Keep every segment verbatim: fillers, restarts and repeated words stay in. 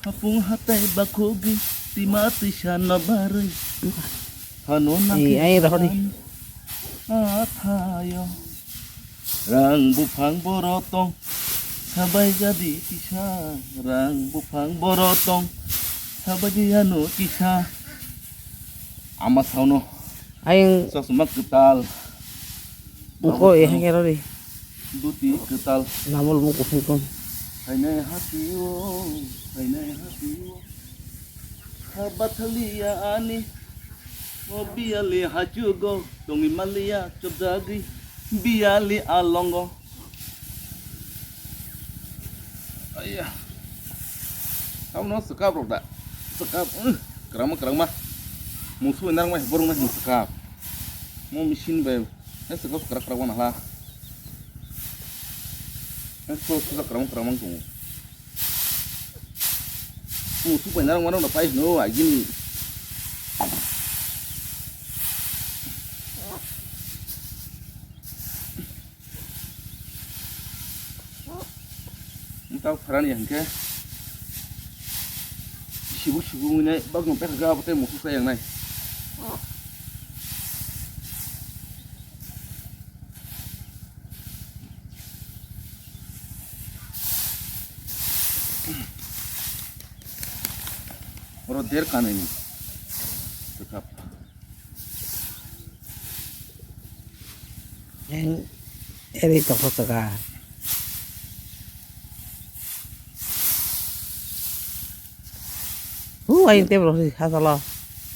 Hapung hatai bakhugi tima tisa no barwi. Hano Ee, ai rohor di. Athayo. Rang buphang borotong. Sabai jadi kisa. Rang buphang borotong. Sabai jadi ano kisa. Ama sauno. Ayang Chosma kwtal. Uko Babo eh sauno. Hengero di. Duti kwtal. Namol mo kuphung tong. Hainai hati o, hainai hati o. Habathaliya ani. O biyali hachugo, tongi maliya chobjagi. Biyali alongo. Aiya. Tamo no swkap rok da. Swkap, uh, kwrangma, kwrangma. Musu narang mai, borok mai swkap. Mo machine bai. Hai swkap kwrak kwrak wana hla. Hai swkap kwrak kwrak wana tongo. Musu bai narang mano na pai no agini. Tau pharani hingke sibu sibu wngwi nai bagno pekha khe abo tei musu sai yang nai. Oro der kanai ni. Swkap. Yang eri tongkha saka. Hu, ayang tebro si hasalo.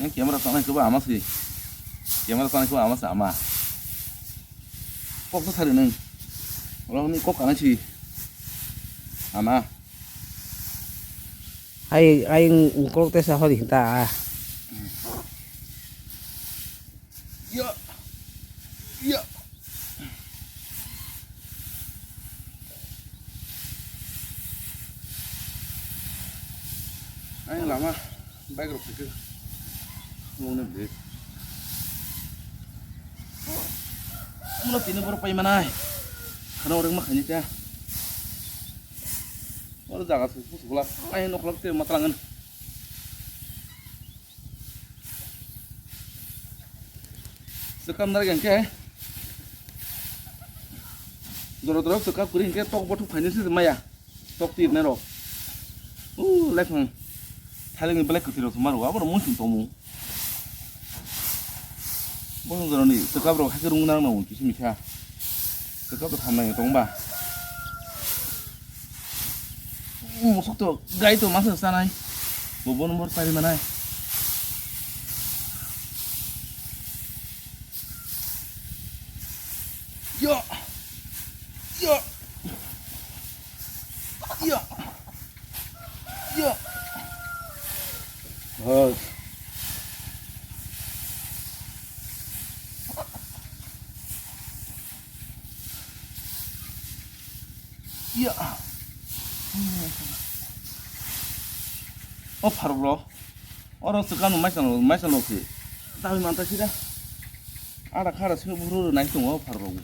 Yang camera tanai kuba ama si. Camera tanai kuba ama si ama. Kok to sari nung. Olo ni kok kanai si. Ama. Ai, ai, ngkol te sa hori hinta. Ya. Ya. Ai lama bike rok phikhe mungni bwrwi. Mula tini borok pai manai. Khana orang mah khani ta. Oro jaga su, su, su, gula. Ai, nokhlak te matlangan. Swkam narwk hwnkhe. Jora jora swkam kwrwi hwnkhe tok bothop khainai se maya. Tok tirnai rok. U, lekhang. Thailengni belai kwthwi rok se maro. Abo rok mungsung tongmung. Bosong jorani swkap rok haikhe rung nang nango kisa misa. Swkap rok hamnai tong ba. Mosok to gai to masa sanai. Bo bono bor sari manai. Yo. Yo. Yo. Yo. Bas. Yo. O pharok rok. Oro swkang no maisalo, maisalo se. Tabi manta sida. Ada khara sino buru nai tongo pharok rok.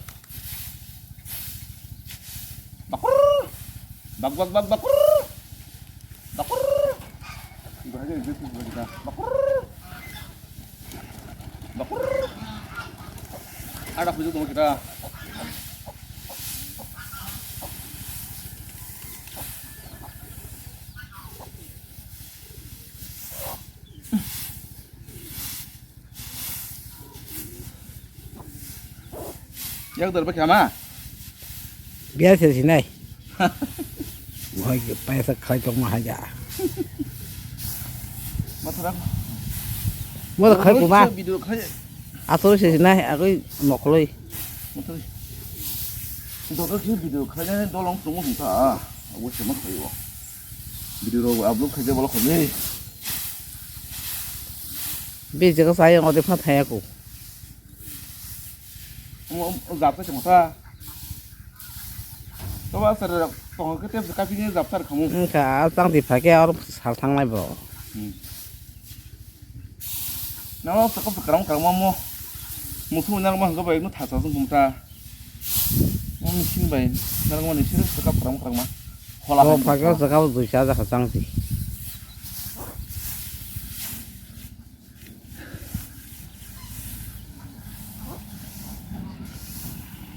Bakur. Bak, bak, bak, bakur. Bakur. Ibrahim itu sih kita. Bakur. Bakur. Ada khusus tongo kita. Yak dor bakha ma? Biar se sinai. Wah, paisa khai tong ma haja. Mathura. Mo khai kuma. Video khai. Ato se sinai, agoi nokloi. Mathura. Dodo khe video khai nai dolong tong mo ta. Abo se ma khai o. Video rok upload khai de bolo khai. Be jaga sai ang ode pha thaya ko. Mo, mo, jab khe chwng kha. Toba sir rok tong khe tep kha bini jab sar khamu. Wngkha, a tang di pha khe oro sal thang nai bo. Hmm. Nang lo sakap sakram karma mo. Musu nang ma hwnkha bai no thasa sung kumta. Mo machine bai nang ma ni sir sakap karam karma. Hola. Bo hai pha khe sakap duisa ja kha chang di.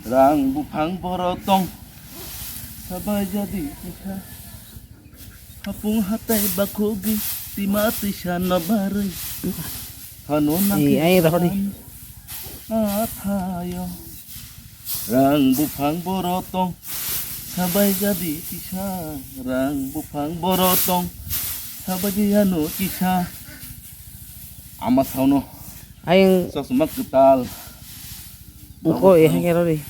Rang buphang borok tong. Sabai jadi kisa. Hapung hatai bakhugwi tima tisa no barwi. Hano Eh, ai, rohor di. Athayo. Rang buphang borok tong. Sabai jadi kisa. Rang buphang borok tong. Sabai jadi ano kisa. Ama sauno. Ayang. Sosma kwtal. Engko, eh, hai kero di.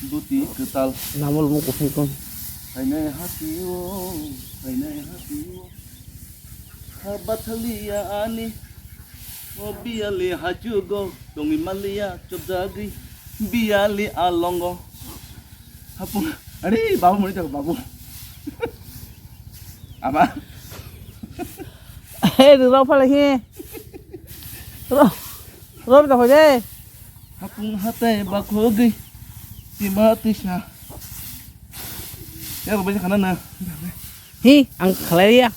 Duti kwtal. Namol mo kuphung kong. Hainai hati o, hainai hati o. Habathaliya ani. O biyali hachugo, tongi maliya chobjagwi. Biyali alongo. Hapung. Are, babu mori jago, babu. Ama. Hey, rau phalai he. Rau. Rau da hoje. Hapung hatai bakhogwi. Tima tisa. Ya, rau bai khana na. Hi, ang khalai ya.